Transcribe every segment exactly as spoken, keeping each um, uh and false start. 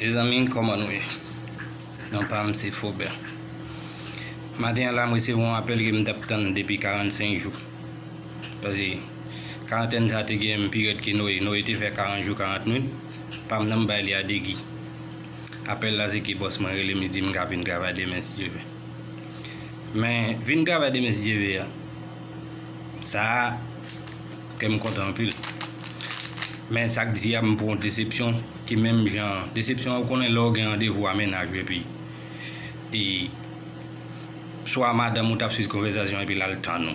Mezanmi, kòman nou ye? Non pa m se Fobè. Maten an la, m resevwa yon apèl ke m t ap tann depi karannsenk jou. Paske karantèn sa te gen pi rèd ke Noye. Noye te fè karant jou, karant nwit. Pa m nan m bay li a Degi. Apèl la se ke bòs mwen rele m, li di m ka vin travay demen si Dye vle. Men vin travay demen si Dye vle a, sa a, kè m kontan anpil. Men sa k di a, m pran yon desepsyon ki menm jan, desepsyon an, ou konnen lè w gen randevou a mennaj ou epi e swa madanm ou t ap swiv konvèsasyon epi l al tann ou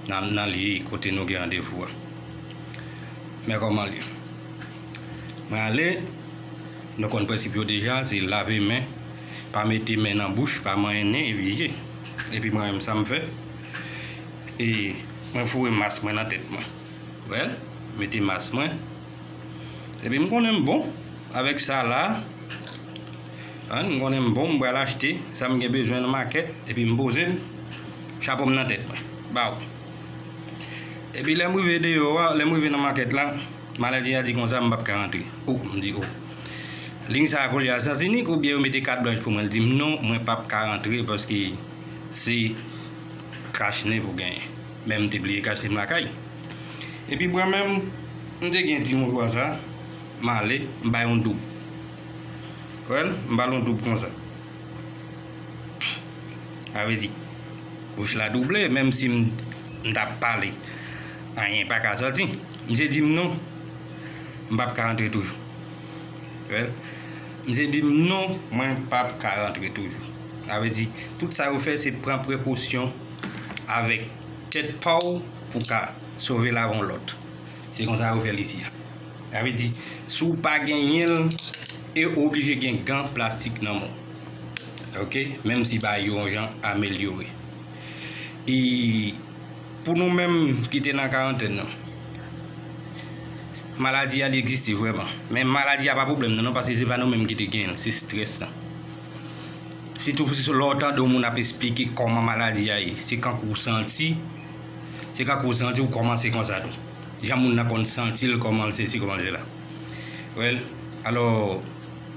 nan, nan lye kote nou gen randevou a. Men kòman l ye? Mwen ale, nou konn prensip yo deja, se lave men, pa mete men nan bouch, pa manyen nen, epi je. Epi mwen menm sa m fè. E mwen foure mas mwen nan tèt mwen. Wè, mete mas mwen. Epi m konnen m bon avèk sa la. An, m konnen m bon, m pral achte sa m gen bezwen nan makèt, epi m poze l, chapo m nan tèt mwen. Ba w. Epi lè m rive deyò a, lè m rive nan makèt la, maladi a di konsa m p ap ka rantre. O, m di o. Liy sa a koulye a sans inik oubyen yo mete kat blanch pou mwen? L di m non, mwen p ap ka rantre paske se kach nen pou genyen. Men m te bliye kach nen m lakay. Epi mwen menm, m te gen ti mouvwa sa, m ale, m bay yon doub. Wè l, m ba l yon doub konsa. Sa vle di, bouch la double, menm si m, m t ap pale, anyen pa ka sòti. Misye di m non, m p ap ka rantre toujou. Wè l, misye di m non, mwen p ap ka rantre toujou. Sa vle di, tout sa yo fè, se pran prekosyon avèk tèt pa w pou ka sove lavi yon lòt. Se konsa yo fè l isi a. Sa vle di, si w pa genyen l, e w oblije gen gan plastik nan men w. Oke? Menm si bagay yo yon jan amelyore. E pou nou menm ki te nan karantèn nan, maladi a li egziste vrèman. Men maladi a pa pwoblèm nan non, paske se pa nou menm ki te genyen l, se estrès lan. Sitou lè w tande yon moun ap esplike kòman maladi a ye, se kankou w santi, se kankou w santi w kòmanse konsa tou. Jan moun nan konn santi l, kòman l sesi, kòman l sela. Wè l, alò,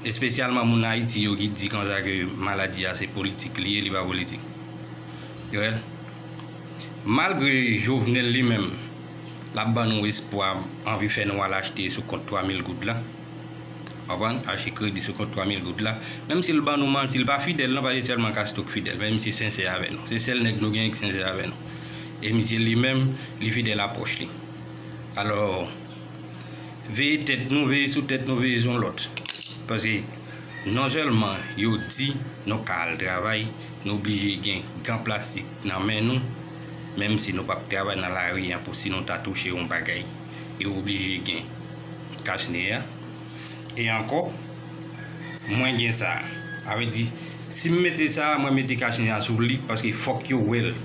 espesyalman moun Ayiti yo ki di konsa ke maladi a se politik li ye, li pa politik. Wè l, malgre Jovenel li menm, l ap ban nou espwa, anvi fè nou al achte sou kont twa mil goud la. Konprann? Achte kredi sou kont twa mil goud la. Menm si l ban nou manti, l pa fidèl non, pa se sèlman Castro k fidèl, men misye sensè avè nou. Se sèl nèg nou genyen ki sensè avè nou. E misye li menm, li fidèl a pwòch li. Alò, veye tèt nou, veye sou tèt nou, veye sou lòt. Paske non sèlman yo di nou ka al travay, nou oblije gen gan plastik nan men nou, menm si nou p ap travay nan lari an pou si nou ta touche yon bagay, e w oblije gen kach nen an. E ankò, mwen gen sa. Sa vle di, si m mete sa, mwen mete kach nen an sou li, paske fòk yo wè l.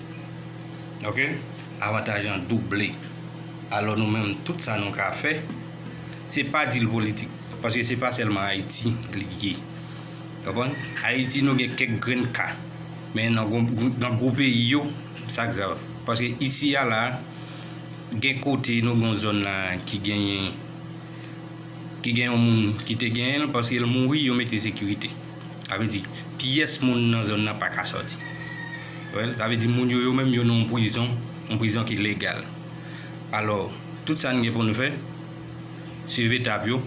Oke? Avantaj an double. Alò nou menm, tout sa nou ka fè, se pa di l politik. Paske se pa sèlman Ayiti li ye. Konprann? Ayiti nou gen kèk grenn ka. Men nan gwo, nan gwo peyi yo, sa grav. Paske isi a la, gen kote nou gen yon zòn la ki genyen, ki gen yon moun ki te genyen l, paske l mouri, yo mete sekirite. Sa vle di, pyès moun nan zòn nan pa ka sòti. Wè l, sa vle di moun yo, yo menm yo nan yon prizon, yon prizon ki legal. Alò, tout sa n gen pou n fè, swiv etap yo.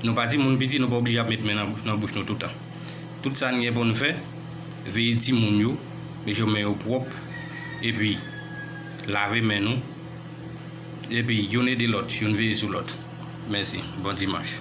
Nou pa timoun piti, nou pa oblije ap met men nan, nan bouch nou toutan. Tout sa n gen pou n fè, veye timoun yo, mete men yo pwòp, epi lave men nou, epi youn ede lòt, youn veye sou lòt. Mèsi, bon dimanch.